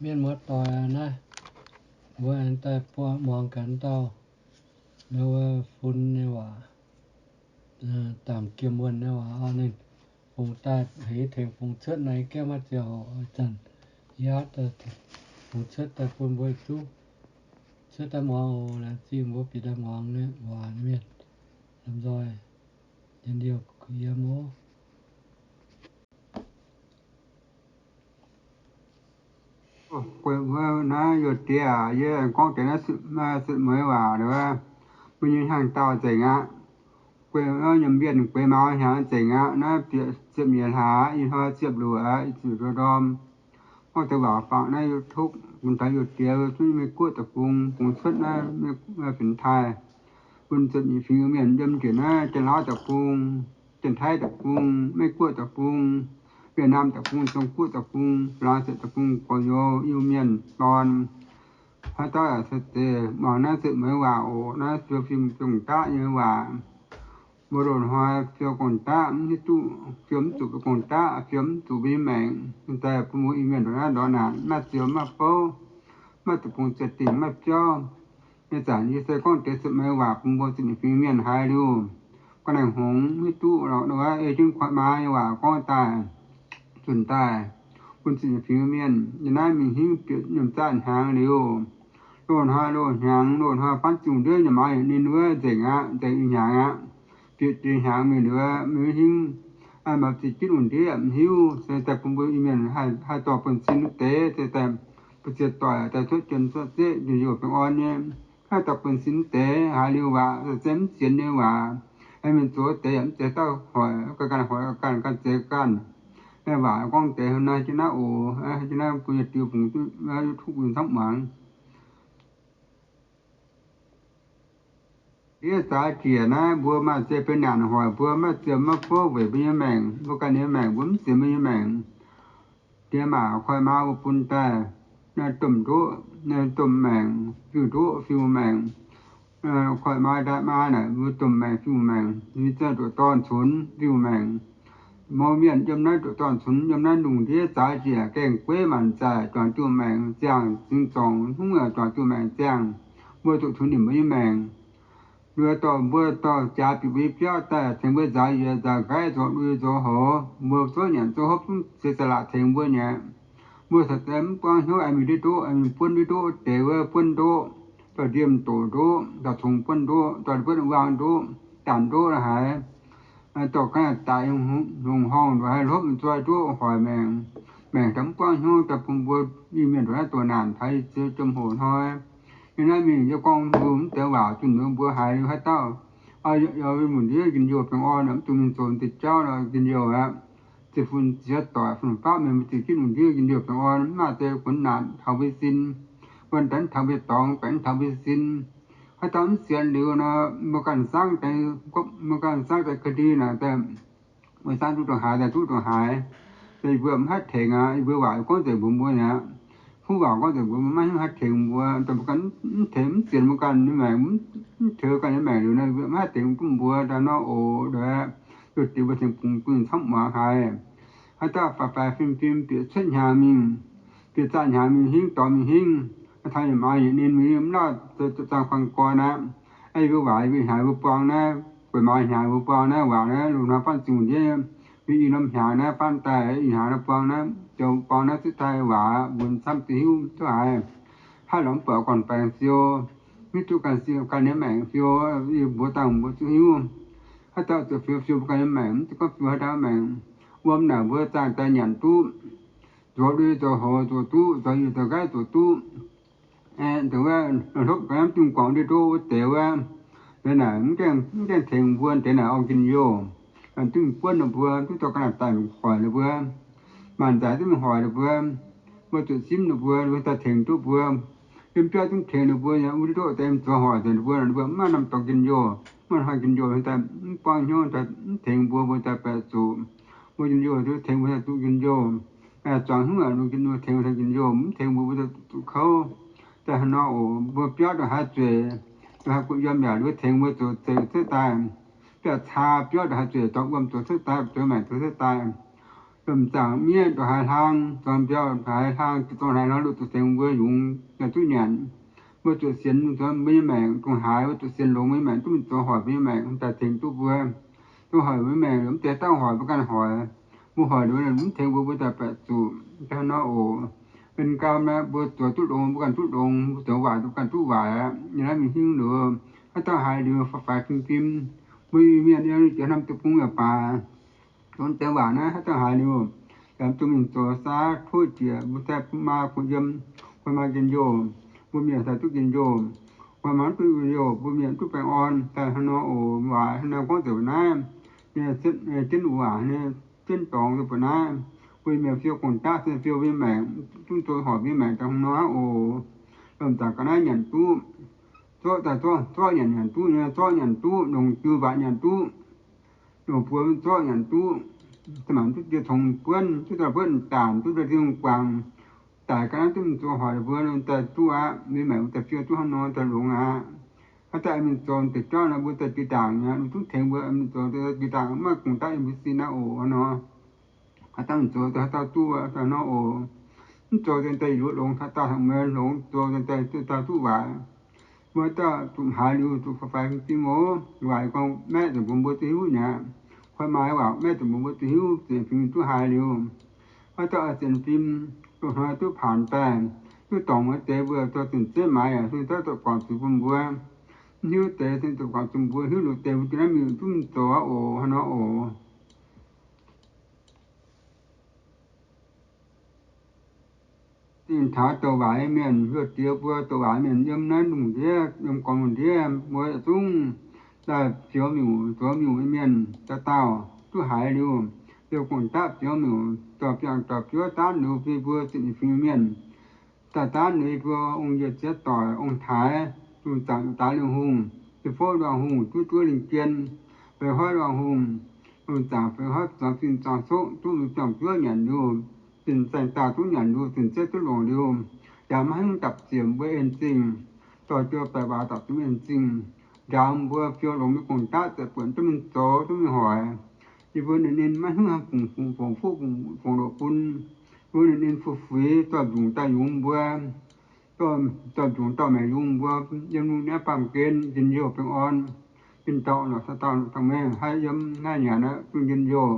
Mienh muoz-doic naaiv, mbuo aengx daaih buangh muangx gaax dauh, wuov fun nyei waac, Damc Jiem Wuonh nyei waac oc. Ninh fungx daaih heix tengx fungx cuotv naaiv gaengh maiv ziangh hoc, ih zanc yaac fungx cuotv daaih bun mbuo zuqc cuotv daaih muangx oc. Laengz zingh mbuo bieqc daaih muangx nyei waac nyei mienh, lomh nzoih njien-youh kuh yiem oc. Guei naaiv youz diex aac, yie gorngv deix naaiv setv mueiz waac, mbuo nyei hnyangx-daauh nzengc aqv. Guei nyiemc mienh gueix maux hnyangx nzengc aqv. Naaiv bieqc ziepc nyeic hlaax, ih hnoi ziepc luoqc aqv, ih ziepc luoqc ndorm. Gorngv deix waac faanx naaiv YouTube, bun taux youz diex zungv Meiv Guoqv deic-bung, bung cuotv naaiv Meiv Guoqv, Fin-Taiv, bun ziepc nyeic fingx mienh yiem njiec naaiv Janx-Laauv deic-bung, Janx-Taiv deic-bung, Meiv Guoqv deic-bung, Việt Nam deic-bung, Zong Guoqv deic-bung, Laangz Zeqc deic-bung, gorx youz Iu-Mienh dorn. Haaix dauh se deix muangx naaiv setv mueiz waac oc. Naaiv fiou fim gong-daqv nyei waac. Mbuo loz-hnoi fiou gong-daqv mv hiuv duqv, fiou mv zuqc mbuo gong-daqv, fiou mv zuqc mbuo nyei maengc. Daaih bun mbuo Iu-Mienh ndortv naaiv ndortv naanc, maiv ziex maiv bouv, maiv deic-bung ziex dingc maiv biauv. Ih zanc yie se gorngv deix setv mueiz waac bun mbuo ziepc nyeic fingx mienh haiz liuz, ga'naaiv hngongx hiuv duqv lorqc. Ei jienv kuatv maa nyei waac gorngv daaih, zunc daaih, bun ziepc nyeic fingx mienh yiem naaiv mingh hingv bieqc nyiemc zaah hnyangx liuz, loz-hnoi loz-hnyangx, loz-hnoi faanv ziangh ndiev nyiemc maaz yietc ninh wuov nzengc aqv, nzengc i hnyangx aqv. Bieqc deix hnyangx mingh liuz, mingh hingv maaih ziex jienv lungh ndiev mv hiuv. Se daaih bun mbuo Iu-Mienh haih dorh buonv-sin wuov deix, se daaih mbuo ziex doic daaih cuotv jien cuotv zeqv njien-youh baengh orn nyei, haih dorh buonv-sin wuov deix haiz liuz waac, se mv sienx nyei waac, mienh zoux wuov deix yaac mv zeiz dauh hoic, ganh ganh hoic ganh, ganh zeix ganh. Naaiv waac gorngv deix hnangv naaiv jienv naaiv oc. Jienv naaiv bun yietc diuh fungx YouTube camv muangx. Ndiev zaaix ziec naaiv mbuo maaih se benx naanc hoic mbuo, maiv ziex maiv fouv weic mbuo nyei maengc, mbuo ganh nyei maengc, mbuo mv sienx mbuo nyei maengc. Diex maac koi maa mbuo bun daaih, domh ndoqv, domh maengc, fiuv ndoqv, fiuv maengc, koi maa ndaaih maa naaic mbuo domh maengc fiuv maengc, mbuo zungv ndoqc dorn cunx fiuv maengc. Mouz mienh yiem naaiv ndoqc dorn cunx, yiem naaiv lungh ndiev zaaix ziec gaengh gueiv maanc zaaic, juangc diuh maengc ziangh, zingx zorngc hungv juangc diuh maengc ziangh, mbuo zuqc cunx nimc mbuo nyei maengc. Mbuo dorh, mbuo dorh jaax bieqc mbuo nyei biauv daaih tengx mbuo nzaaux yiez nzaaux nqaiv, nzox lui nzox houx, mbuo zouv nyanc zouv hopv zungv ziex za'laatc tengx mbuo nyei. Mbuo caux deix mv buangv hnyouv, aengx mingh ndiev ndoqv, aengx mingh buonv ndiev ndoqv, deix wuov buonv ndoqv, dorh ndiem doqc ndoqv, dorh congx buonv ndoqv, dorh buonv waang ndoqv, daanh ndoqv haic, dorh ga'naaiv daic longc horngh ndoqc haic, hlopv nzoih ndoqv hoic maengc. Maengc daaih mv buangv hnyouv daaih bun mbuo Iu-Mienh ndongc naaiv doqc naanc taux ih ziouc jomc hoc hnoi. Yie naaiv mingh yie gorngv mbuo mv deix waac zunh mbuo haiz liuz haaix dauh, yaac mv lungh ndiev njien-youh baengh orn, mv dungx mingh zoux deix jauv nor njien-youh aqv. Ziepc fun ziex doic fun-faqv mienh mbuo ziouc jienv lungh ndiev njien-youh baengh orn, mv maaih deix funx naanc taux mbuo sin, wuonh danv taux mbuo dorngx, baengx taux mbuo sin. Haaix dauh mv sienx liuz nor, mbuo ganh zangv deix, mbuo ganh zangv deix ga'ndiev naaic daaih, mbuo zangv duqv ndongc haaix daaih duqv ndongc haaix. Yie mbuo mv haih tengx aqv. Yie mbuo waac gorngv nzengc mbuox mbuo aqv. Kuv waac gorngv nzengc mbuox mbuo, maiv haih tengx mbuo, mv tengx mv sienx mbuo ganh nyei maengc, mv tengx ganh nyei maengc liuz nor, yie mbuo mv haih tengx duqv mbuo daaih nor oc. Nduov, yie diex mbuo tengx bungx bun camv muangx haiz. Haaix dauh faix-faix fim-fim bieqc cuotv hnyangx mingh, bieqc zaah hnyangx mingh hingv, dorngx mingh hingv, taux yietc maaz yietc ninh mingh mv lauh, zaang guanh gorn aqv. Yie mbuo waac, yie mbuo hnyangx mbuo buang naaiv, gueic maaz hnyangx mbuo buang naaiv waac naaiv, loz-hnoi faanv ziangh ndiev, mbuo i norm hnyangx naaiv faanv daaih, i hnyangx naaiv buang naaiv, buang naaiv cuotv daaih waac mbuo camv duqv hiuv duqv haiz. Haaix lorz mv buatc gorn-baengx fiou, mv duqv ganh siou ganh nyei maengc fiou, yie mbuox dangh mbuo zuqc hiuv. Haaix dauh zuqc fiou fiou mbuo ganh nyei maengc, mv duqv gorngv fiou haaix dauh maengc. Wuom naaic mbuo zaangh daaih nyanc duqv, zoux lui zoux houx zoux duqv, zoux yiez zoux nqaiv zoux duqv. Dongh wuov hlopv ga'naaiv mv dungx guangc ndiev ndoqv wuov deix wuov, deix naaic mv gaengh tengx mbuo, deix naaic orn njien-youh. Mv dungx buonv ninh mbuo, mv dungx dorh ga'naaiv daaih hoic ninh mbuo. Maanc nzaic duqv mingh hoic ninh mbuo. Mbuo zuqc simv ninh mbuo, ninh mbuo daaih tengx duqv mbuo. Yiem biauv zungv tengx ninh mbuo, wuov ndiev ndoqv deix zoux hoic nzengc ninh mbuo, ninh mbuo mv maaih norm dorngx njien-youh, mv maaih hnoi njien-youh daaih mv buangv hnyouv, mv tengx mbuo, mbuo daaih baeqc zuqc. Mbuo njien-youh tengx mbuo daaih duqv njien-youh. Zuangx hnyouv aqv, mbuo njien-youh tengx mbuo daaih njien-youh, mv tengx mbuo, mbuo daaih duqv kouv. Daaih hnangv nor oc, mbuo biauv ndongc haaix zueiz, ndongc haaix gu'nyuoz yiem yaac ninh mbuo tengx mbuo zoux zeiz cuotv daaih. Biauv caa biauv ndongc haaix zueiz dorh wuom zoux cuotv daaih, zoux maengc zoux cuotv daaih. Domh zaangc miev ndongc haaix hlang, zuangx mbiauh ndongc haaix hlang, zuqc dongh haaix hlang, lungh zuqc tengx mbuo yungz daaih duqv nyanc. Mbuo zuqc sienx mbuo nyei maengc ndongc haaix, mbuo zuqc sienx longx mbuo nyei maengc, duqv mingh zoux hoic mbuo nyei maengc daaih tengx duqv mbuo. Zoux hoic mbuo nyei maengc, mv deix dauh hoic mbuo ganh hoic. Mbuo hoic liuz mv tengx mbuo, mbuo daaih baeqc zuqc. Daaih nor oc. Benx gau naaiv mbuo zoux duqv longx mbuo ganh duqv longx, mbuo zoux waaic mbuo ganh duqv waaic aqv. Yiem naaiv mingh hingv liuz, haaix dauh haiz liuz faaux faix fim fim, mbuo Iu-Mienh yiem jiex hnamv duqv bung yaac baac, dongh deix waac naaiv haaix dauh haiz liuz, yaac mv dungx mingh zoux saav tov jiex mbuo daaih maa kuh yiem, kuh maa njien-youh, mbuo mienh daaih duqv njien-youh, kuh maa duqv njien-youh, mbuo mienh duqv baengh orn. Daaih hnangv nor oc. Waac hnangv nor gorngv nzengc mbuo naaiv, jienv waac nyei jienv dorngx nzengc mbuo naaiv, mbuo mienh fiou gong-daqv se fiou mbuo nyei maengc, duqv zoux hoic mbuo nyei maengc daaih hnangv nor oc. Lomh nzaangc ga'naaiv nyanc duqv, zorqv daaih zorqv, zorqv nyanc nyanc duqv nyei, zorqv nyanc duqv, longc jiu mbatc nyanc duqv, longc buoz zorqv nyanc duqv, mangc duqv jiex congx buonv, duqv daaih buonv daanc, duqv daaih zingh guangc, daic ga'naaiv duqv mingh zoux hoic mbuo daaih duqv aqv. Mbuo maengc daaih fiou duqv hnangv nor daaih longx aqv. Haaix dauh mingh zoux deix jauv nor mbuo daaih jiex ndaangc nyei, mbuo duqv tengx mbuo mingh zoux daaih jiex ndaangc, maiv gong-daqv yiem mbuo sin aqv oc. Hnangv nor, haaix dauh mingh zoux daaih haaix dauh duqv aqv. Daaih hnangv nor oc. Mv zoux daaih daaih yietc liuz longx, haaix dauh haic mueiz longx, zoux daaih daaih duqv waaic. Mbuo dauh zuqc haiz liuz zuqc faix fim fim oc. Waaic gorngv maeqv nzengc mbuo mbuo duqv hiuv nyei aqv. Koi maa waac maeqv nzengc mbuo mbuo duqv hiuv, zieqc fingx duqv haiz liuz, haaix dauh zieqc fim, duqv hnoi duqv paanx daaih, duqv dorngc wuov deix mbuo dorh zunc zeiv maaiz yaac se dorh guangc zuiz bun mbuo. Mv hiuv deix se dorh guangc zuiz mbuo, hiuv liuz deix mbuo jiex naaiv mingh duqv mingh zoux aqv oc. Hnangv nor oc. Dingh taux douc waac nyei mienh, heuc diex mbuo douc waac mienh yiem naaiv lungh ndiev, yiem gormx lungh ndiev mbuo yietc zungv daaih fioux miuc, zoux miuc nyei mienh dauh dauh duqv haiz liuz, liuz gong-daqv fioux miuc, dorh biangh dorh biouv daanv liuz bun mbuo zieqc nyeic fingx mienh, daaih daanv liuz mbuo ong-yie ziex doic, ong-taaix, lungh zaangc daaix lingh hungh, se fouv nduov hungh, duqv duov lingh jien, feix hoiv nduov hungh, lungh zaangc feix hoiv zuangx zinh zuangx coqv, duqv mingh biangh biouv nyanc liuz, zinh zaangc daauh duqv nyanc liuz, zinh zeiv duqv longc liuz, yaac maiv hingv dapc ziepc mbuo en zingh, dorh jiu baeqc waac dapc ziepc en zingh, njaaux mbuo fiou longx mingh gong-daqv ziepc buonc duqv mingh zoux duqv mingh hoic. Yie mbuo ninh ninh maiv hnyouv hnangv fungc fungc fuqv fungc loqc bun. Mbuo ninh ninh fu'fuix dorh nzungc daaih yungz mbuo, dorh nzungc dorh maengc yungz mbuo yiem lungh ndiev baamh gen njien-youh baengh orn. Ninh dauh lorqc, dauh dauh meih haih yiem naaiv nyanc aqv, duqv njien-youh.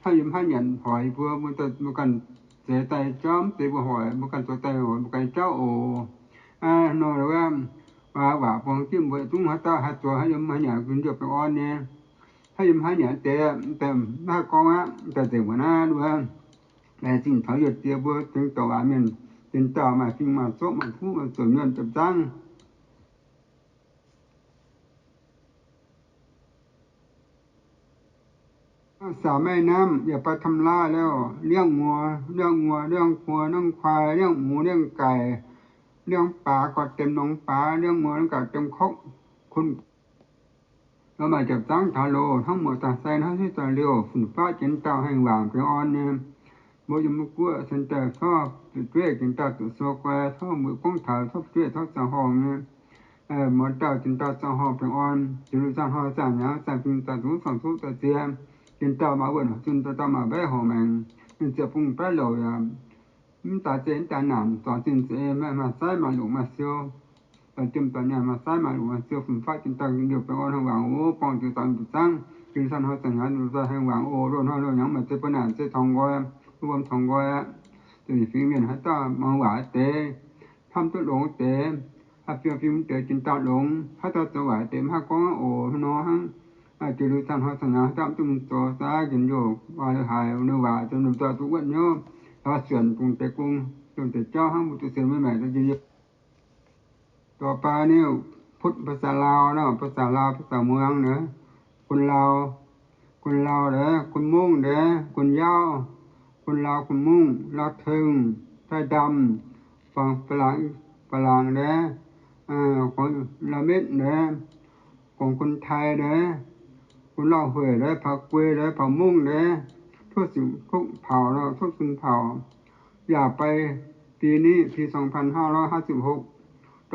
Hnangv yiem haaix nyanc hoic mbuo, mbuo ganh zeix daaih jauv mv zeiz mbuo hoic, mbuo ganh zoux daaih hoic mbuo ganh jauv oc. Nor, waac mbuo hmz jienv mbuo zungv haaix dauh haih zoux haaix yiem haaix nyanc njien-youh baengh orn nyei. Haaix yiem haaix nyanc deix, maiv haih gorngv aqv, daaih nzengc mbuo naaiv wuov. Laengz zingh taux yie diex mbuo tengx douc waac mienh, zinh dauh maaih fing maaih zoqv maaih fuqv maaih zuqc nyuonh ziepc nzangv. Saaux maiv namv yaac baaix ทำลาย liouh, liangv nguox, liangv nguox, liangv kuo, liangv kuaai, liangv muoz, liangv gaic, liangv baax gorx dem norm baax, liangv muoz, liangv gaic dem ครก, คุณ Lorz maaih ziepc zangv taux loz, hnangv muoz daaih sai, hnangv hiuv daaih liouh, fun-faqv jienv dauh haengh waangc baengh orn nyei. Mbuo yiem mbuo guoqv cen daaih tov fu'jueiv jienv dauh zuqc sou guai, tov mbuo gorngv taux tov fu'jueiv tov ziangh horngh nyei. Muoz dauh jienv dauh ziangh horngh baengh orn, jiex liuz ziangh horngh ziangh hnyangx ziangh fingx ziangh zuqc ziangh zuqc daaih ziex, jienv dauh maaih wuonh, jienv dauh maaih mbaeqv horc maengc, ninh ziepc fungx baeqv louc yaac mv daaih zeiz mv daaih naanc, zuangx zinh zeix, maaih sai maaih longc maaih siou, daaih jiem daaih nyaanh maaih sai maaih longc maaih siou, fun-faqv jienv dauh njien-youh baengh orn haengh waangc oc. Buangh jiex zaux ziepc zangv, jiex san hnoi ziangh hnyangx daaih haengh waangc oc. Loz-hnoi loz-hnyangx maaih zeix bun naanc zeix taux nqoi, wuom taux nqoi aqv. Zuqc fingx mienh haaix dauh muangx waac deix, hnamv duqv longx deix, haih fiou fim deix jiex daaih longx, haaix dauh zoux waaic deix mv haih gorngv oc. Hnangv nor hnangv, jiex liuz san hnoi ziangh hnyangx haaix dauh mv duqv mingh zoux, za'gengh youh waac haic, ninh waac za'gengh ninh dauh duqv wuotv hnyouv, taux suonc dongh deix gong, dongh deix jauv hnangv mbuo zuqc sienx maiv maengc daaih njien-youh. ต่อไปนี่ พุทธ ภาษาลาวเนาะ ภาษาลาว ภาษาเมืองเนาะ คนลาว คนลาวเด้อ คนม้งเด้อ คนยาว คนลาว คนม้ง ลาวเทิง ไทยดำ ฝั่งฝรั่ง ฝรั่งเด้อ เอ่อ ของละเม็ดเด้อ ของคนไทยเด้อ คนลาวเฮยเด้อ เผ่ากวยเด้อ เผ่าม้งเด้อ ทุกสิ่งทุกเผ่าเนาะ ทุกชนเผ่า อย่าไป ปีนี้ ปีสองพันห้าร้อยห้าสิบหก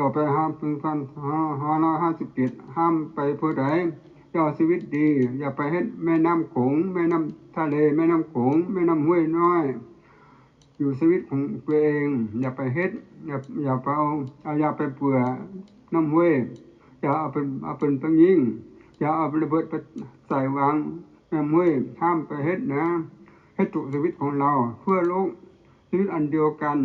ต่อไปห้าม ปีสองพันห้าร้อยห้าสิบเจ็ด ห้ามไปเพื่อใด Yaac ชีวิต ndih yaac ไป เฮ็ด แม่น้ำโขง, แม่น้ำทะเล, แม่น้ำโขง, แม่น้ำห้วยน้อย, อยู่ ชีวิต ของ ตัวเอง, yaac ไป เฮ็ด, yaac ไป เอา เอายาไปเปื่อ น้ำห้วย, อย่าเอาเป็น เอาเป็นไปยิง, อย่าเอาระเบิดไปใส่วาง น้ำห้วย, ห้ามไป เฮ็ด นะ, ให้ถูก ชีวิต ของเรา ทั่วโลก, ชีวิต อันเดียวกัน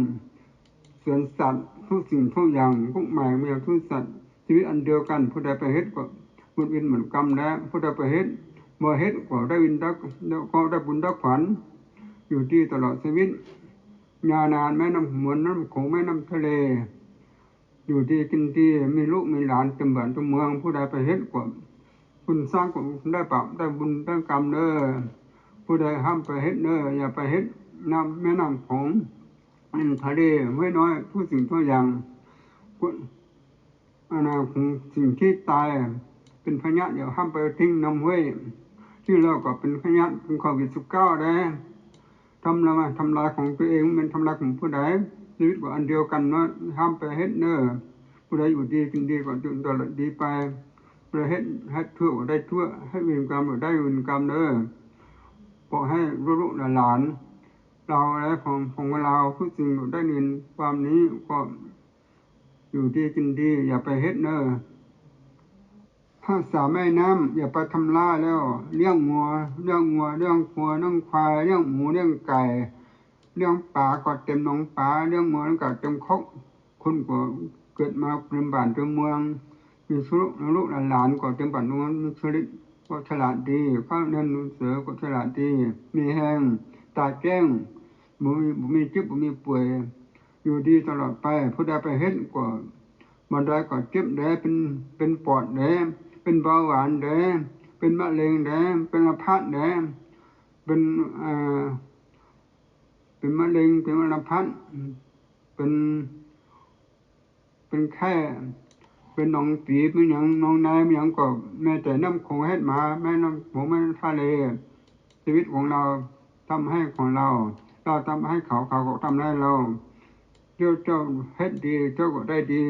สวนสัตว์ ทุกสิ่งทุกอย่าง พวกหมาแมว ทุกสัตว์ ชีวิต อันเดียวกัน ผู้ใดไป เฮ็ด ก็ หมดเวร หมดกรรม แล้ว ผู้ใดไป เฮ็ด บ่ เฮ็ด ก็ ได้เวร ได้ ก็ ได้บุญ ได้ ขวัญ อยู่ดี ตลอด ชีวิต ยาวนาน แม่น้ำมูล น้ำโขง แม่น้ำทะเล อยู่ดีกินดี มีลูกมีหลานเต็มบ้านเต็มเมือง ผู้ใดไป เฮ็ด ก็ บุญสร้าง ก็ ได้บาป ได้บุญ ได้กรรม เด้อ ผู้ใด ห้ามไป เฮ็ด เด้อ อย่าไป เฮ็ด น้ำ แม่น้ำโขง แม่น้ำทะเล ห้วยน้อย ทุกสิ่งทุกอย่าง สิ่งที่ตาย เป็นพยาธิ อย่า ห้ามไป ทิ้ง น้ำห้วย ทิ้ง แล้ว ก็ เป็นพยาธิ เป็นโควิด สิบเก้า ได้ ทำลาย ทำลาย ของ ตัวเอง ไม่เป็น ทำลาย ของ ผู้ใด ชีวิต ก็ อันเดียวกัน เนาะ ห้ามไป เฮ็ด เด้อ ผู้ใด อยู่ดีกินดี ก็ อยู่ ตลอด ดี ไป ผู้ใด เฮ็ด เฮ็ด ชั่ว ก็ ได้ ชั่ว เฮ็ด เวร กรรม ก็ ได้ เวร กรรม เด้อ ขอให้ ลูกๆ หลานๆ เราและของ ของเรา ทุกสิ่ง ได้ยิน ความนี้ ก็ อยู่ดีกินดี อย่าไป เฮ็ด เด้อ รักษา แม่น้ำ อย่าไป ทำลาย แล้ว เลี้ยงวัว เลี้ยงวัว เลี้ยงควาย เลี้ยงหมู เลี้ยงไก่ เลี้ยงปลา ก็ เต็ม หนองปลา เลี้ยงวัว เลี้ยงไก่ เต็ม คอก คน ก็ เกิดมา เต็ม บ้าน เต็ม เมือง มี ลูกๆ หลานๆ ก็ เต็ม บ้าน เต็ม เมือง มี ชีวิต ก็ ฉลาด ดี ข้าวเนินหนูเสือ ก็ ฉลาด ดี มีแฮง ตาแจ้ง บ่มี บ่มีเจ็บ บ่มีป่วย อยู่ดี ตลอด ไป ผู้ใด ไป เฮ็ด ก็ บ่อนใด ก็ เจ็บ แด เป็น เป็นปอด แด เป็น เบาหวาน แด เป็น มะเร็ง แด เป็น อัมพาต แด เป็น เอ่อ เป็น มะเร็ง เป็น อัมพาต เป็น เป็น แข้ เป็น หนองปี เป็น หยัง หนองใน เป็น หยัง ก็ แม้แต่ น้ำโขง เฮ็ด มา แม่น้ำโขง แม่น้ำทะเล ชีวิต ของเรา ทำให้ ของเรา เรา ทำให้ เขา เขา ก็ ทำให้ เรา เจ้า เจ้า เฮ็ด ดี เจ้า ก็ ได้ ดี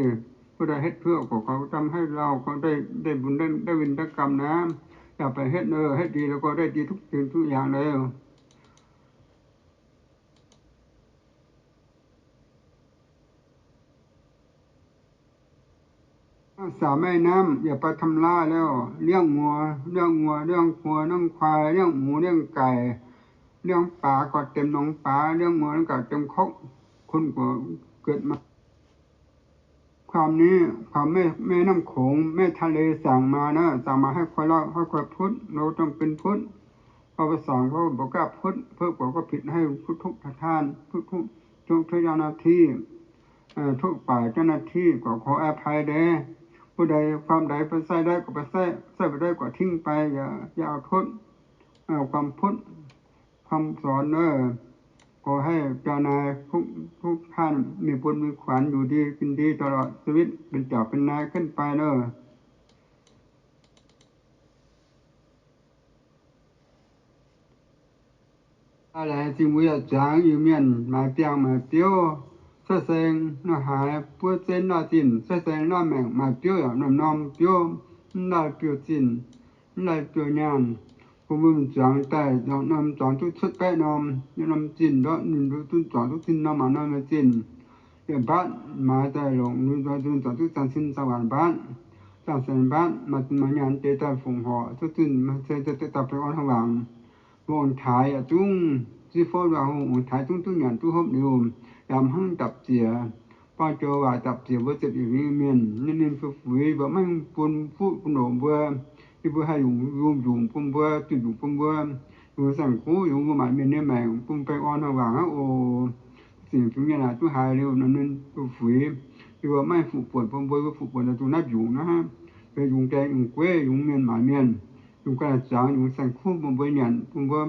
ผู้ใด เฮ็ด ชั่ว ก็ เขา ทำให้ เรา ก็ ได้ ได้ บุญ ได้ ได้ เวร ได้ กรรม นะ อย่าไป เฮ็ด เออ เฮ็ด ดี แล้ว ก็ ได้ ดี ทุกสิ่ง ทุก อย่าง เลย รักษา แม่น้ำ อย่าไป ทำลาย แล้ว เลี้ยงวัว เลี้ยงวัว เลี้ยงควาย เลี้ยงหมู เลี้ยงไก่ เลี้ยงปลา ก็ เต็ม หนองปลา เลี้ยงวัว เลี้ยงไก่ เต็ม คอก คน ก็ เกิดมา ความนี้ ความ แม่ แม่น้ำโขง แม่ทะเล สั่งมานะ สั่งมา ให้ คอย เรา ให้ คอย พูด เรา ต้อง เป็น พูด เรา ไป สั่ง เขา บอก กล้า พูด พูด ก็ ก็ ผิด ให้ ทุกๆ ท่าน ทุกๆ ทุก ทุก เจ้าหน้าที่ เอ่อ ทุก ฝ่าย เจ้าหน้าที่ ก็ ขอ อภัย แด่ ผู้ใด ความใด ไป ใช้ ได้ ก็ ไป ใช้ ใช้ บ่ ได้ ก็ ทิ้ง ไป อย่า อย่า เอา โทษ เอ่อ ความ พูด คำสอน เออ ขอให้ เจ้านาย ทุก ทุก ท่าน มีบุญ มี ขวัญ อยู่ดี กินดี ตลอด ชีวิต เป็น เจ้า เป็น นาย ขึ้น ไป เนอะ Aa, laengz zingh mbuo yietc zuangx Iu-Mienh maaiz biangh maaiz biouv, cuotv seng nor haaix, buov zenv nor zinh, cuotv seng nor maengc, maaiz biouv yaac norm-norm biouv, mv laih biouv-zinh, mv laih biouv-nyaanh. Bun mbuo mingh zuangx daaih, norm-norm zuangx duqv cuotv baeqv norm, norm zinh ndortv, ninh mbuo duqv zuangx duqv zinh norm, maaiz norm zinh. Yietc mbatv maaiz daaih longc, zuangx duqv zaangc sin zaangc waanc mbatv, zaangc sin mbatv, maaih zinh maaih nyaanh deix daaih fongc horc, cuotv zinh maaih ceng daaih baengh orn hnangv waangc. Mbuo ong-taaix yaac zungv, ziqv fouv nduov hungh ong-taaix zungv duqv nyanc duqv hopv liuz, yaac mv hnangv dapc ziec, buangh joux waaic dapc ziec mbuo ziepc nyeic fingx Iu-Mienh, ninh ninh fu'fuix mbuo maiv bun fuqv bun loc mbuo, yie mbuo haih yungz yungz bun mbuo, zunh yungz bun mbuo, yungz saeng-kuv, yungz mbuo maaic mienh nyei maengc, bun baengh orn hnangv waangc aqv oc. Zingh fingx mienh aah, duqv haiz liuz ninh fu'fuix, yie mbuo maiv fuqv buonc bun mbuo, yie mbuo fuqv buonc daaih zuqc naaiv yungz naaiv, yungz gaeng yungz gueiv, yungz mienh maaic mienh, yungz ga'naaiv zuangx, yungz saeng-kuv bun mbuo nyanc, bun mbuo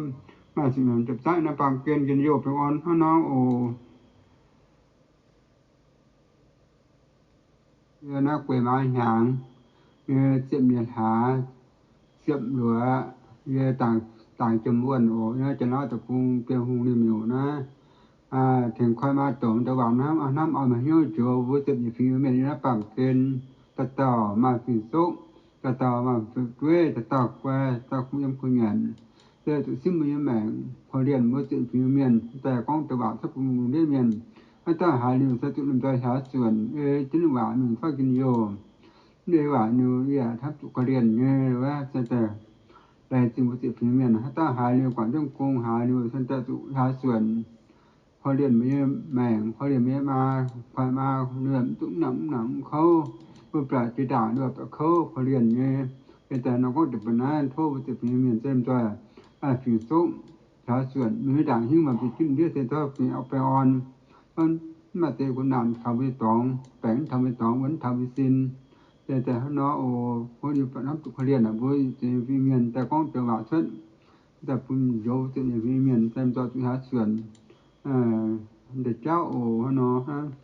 maaih sipc nyungc ziepc zaqv naaiv baamh gen njien-youh baengh orn hnangv nor oc. Yie naaiv guei maaz hnyangx, yie ziepc nyeic hlaax, ziepc luoqc, yie dangc jiem wuonh oc. Yie naaiv Janx-Lauv deic-bung, Bienh Hungh Lingh Miuc naaiv, tengx koi maa dorngx deix waac hnamv, hnamv oix maaih hnyouv njoux mbuo ziepc nyeic fingx Iu-Mienh yiem naaiv baamh gen. Dauh dauh maaih fingx-soqv, dauh dauh maaih fu'jueiv, dauh dauh guai, dauh kuh yiem kuh nyanc, se zuqc simv mbuo nyei maengc, korv-lienh mbuo ziepc fingx mienh, daaih gorngv deix waac cuotv bun lungh ndiev mienh. Haaix dauh haiz liuz se zuqc lomh nzoih hiaaux suonc, ei jienv waac mingh fai njien-youh. Ei waac liuz yaac hnamv zuqc korv-lienh nyei wuov, se daaih laengz zingh mbuo ziepc fingx mienh. Haaix dauh haiz liuz guangc jienv gong, haiz liuz se daaih zuqc hiaaux suonc. Korv-lienh mbuo nyei maengc, korv-lienh mbuo nyei maa, koiv maa, liuz mv duqv mv nangc mv nangc mv kouv, mbuo biaux jiex ndaangc liuz biaux kouv, korv-lienh nyei. Yie daaih nor gorngv deix mbuo naaiv tov mbuo ziepc fingx mienh se lomh nzoih fingx zopv, hiaaux suonc, mingh ndaangc hingv maaih bieqc jienv ndiev se tov fingx baengh orn, mv maaih deix kuh naanc taux mbuo nyei dorngx, baengc mv taux mbuo nyei dorngx, wuonh mv taux mbuo sin. Se daaih hnangv nor oc, hnamv zuqc korv-lienh naaic mbuo ziepc fingx mienh daaih gorngv deix waac cuotv, daaih bun njoux ziepc fingx mienh se lomh nzoih zuqc hiaaux suonc. Ndeic jauv oc, hnangv nor hnangv.